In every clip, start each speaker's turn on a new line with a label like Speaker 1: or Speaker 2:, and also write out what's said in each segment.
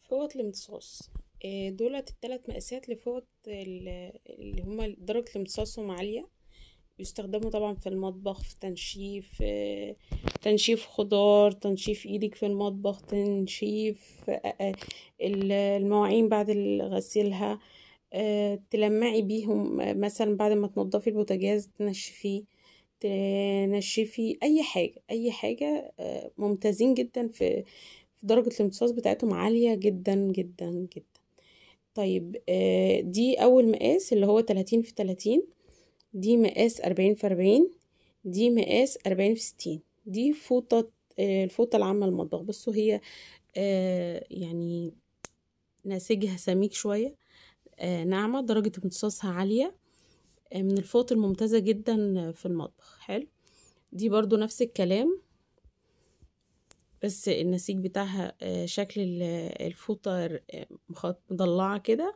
Speaker 1: فوط الامتصاص، دولت الثلاث مقاسات لفوط اللي هما درجة امتصاصهم عالية، بيستخدموا طبعا في المطبخ، في تنشيف، تنشيف خضار، تنشيف ايدك في المطبخ، تنشيف المواعين بعد غسيلها، تلمعي بيهم مثلا بعد ما تنضفي البوتاجاز، تنشفيه، تنشفي اي حاجة، اي حاجة. ممتازين جدا في درجة الامتصاص بتاعتهم عالية جدا جدا جدا. طيب دي اول مقاس اللي هو 30 في 30، دي مقاس 40 في 40، دي مقاس 40 في 60. دي فوطة، الفوطة العامة للمطبخ. بصوا هي يعني نسيجها سميك شوية، ناعمة، درجة امتصاصها عالية، من الفوط الممتازة جدا في المطبخ. حلو. دي برضو نفس الكلام، بس النسيج بتاعها شكل الفوطة مضلعة كده،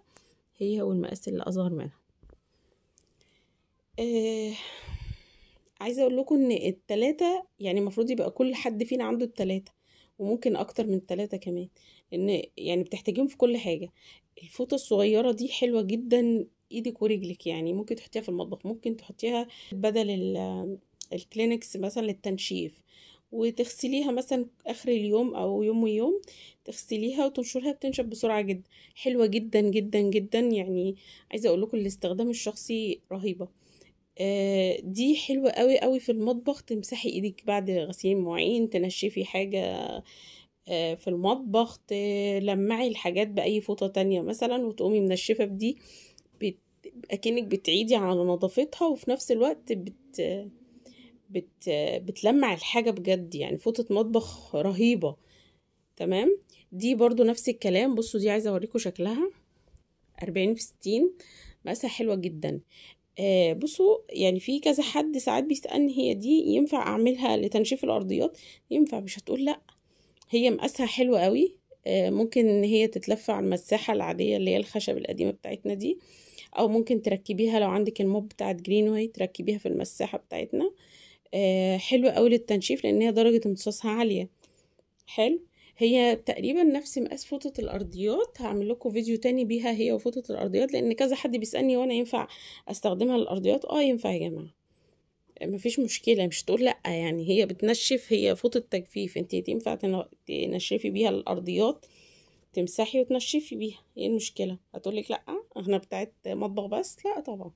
Speaker 1: هي والمقاس اللي اصغر منها. عايزة اقول لكم ان التلاتة يعني المفروض يبقى كل حد فينا عنده التلاتة، وممكن اكتر من التلاتة كمان، لان يعني بتحتاجيهم في كل حاجة. الفوطة الصغيرة دي حلوة جدا، ايدك ورجلك، يعني ممكن تحطيها في المطبخ، ممكن تحطيها بدل الكلينكس مثلا للتنشيف، وتغسليها مثلا اخر اليوم او يوم ويوم، تغسليها وتنشرها، بتنشف بسرعة جدا، حلوة جدا جدا جدا. يعني عايزة اقول لكم الاستخدام الشخصي رهيبة. دي حلوة قوي قوي في المطبخ، تمسحي ايدك بعد غسيل المواعين، تنشفي حاجة في المطبخ، تلمعي الحاجات بأي فوطة تانية مثلا، وتقومي منشفة بدي، اكنك بتعيدي على نظافتها، وفي نفس الوقت بت بت بتلمع الحاجة بجد. يعني فوطة مطبخ رهيبة. تمام. دي برضو نفس الكلام. بصوا دي عايزة اوريكم شكلها، 40 في 60، مقاسها حلوة جدا. بصوا يعني في كذا حد ساعات بيسألني هي دي ينفع اعملها لتنشيف الارضيات؟ ينفع، مش هتقول لا، هي مقاسها حلو قوي. ممكن ان هي تتلف على المساحة العادية اللي هي الخشب القديمة بتاعتنا دي، او ممكن تركبيها لو عندك ال mop بتاعت جرينواي تركبيها في المساحة بتاعتنا. حلوة قوي للتنشيف لان هي درجة امتصاصها عالية. حلو. هي تقريبا نفس مقاس فوطة الارضيات، هعمل لكم فيديو تاني بيها هي وفوطة الارضيات، لان كذا حد بيسألني وانا ينفع استخدمها للارضيات. ينفع يا جماعة، مفيش مشكلة، مش تقول لأ، يعني هي بتنشف، هي فوطة تجفيف، انتي ينفع تنشفي بيها الارضيات، تمسحي وتنشفي بيها، ايه المشكلة؟ هتقولك لأ احنا بتاعت مطبخ بس، لأ طبعا.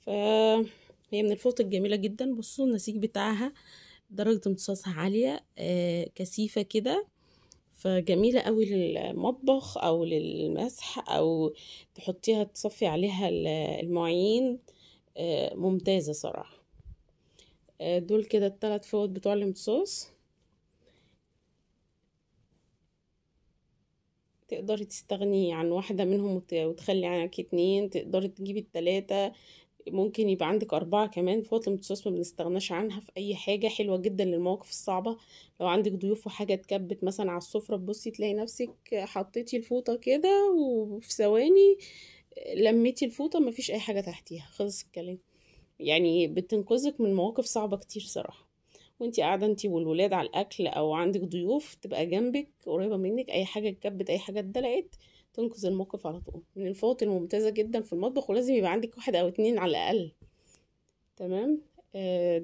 Speaker 1: فهي من الفوط الجميلة جدا. بصوا النسيج بتاعها درجة امتصاصها عالية، كثيفة كده، فجميلة قوي للمطبخ او للمسح، او تحطيها تصفي عليها المواعين. ممتازة صراحة. دول كده الثلاث فوط بتوع الامتصاص، تقدري تستغني عن واحدة منهم وتخلي عنك 2، تقدري تجيبي التلاتة، ممكن يبقى عندك 4 كمان. فوط الامتصاص ما بنستغناش عنها في اي حاجة، حلوة جدا للمواقف الصعبة. لو عندك ضيوف وحاجة اتكبت مثلا على السفرة، تبصي تلاقي نفسك حطيتي الفوطة كده، وفي ثواني لميتي الفوطة مفيش اي حاجة تحتيها، خلص الكلام. يعني بتنقذك من مواقف صعبة كتير صراحة. وانتي قاعدة انتي والولاد على الاكل، او عندك ضيوف تبقى جنبك قريبة منك، اي حاجة اتكبت اي حاجة اتدلقت، تنقذ الموقف على طول. من الفوط الممتازة جدا في المطبخ، ولازم يبقى عندك 1 أو 2 على الاقل. تمام.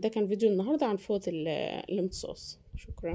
Speaker 1: ده كان فيديو النهاردة عن فوط الامتصاص. شكرا.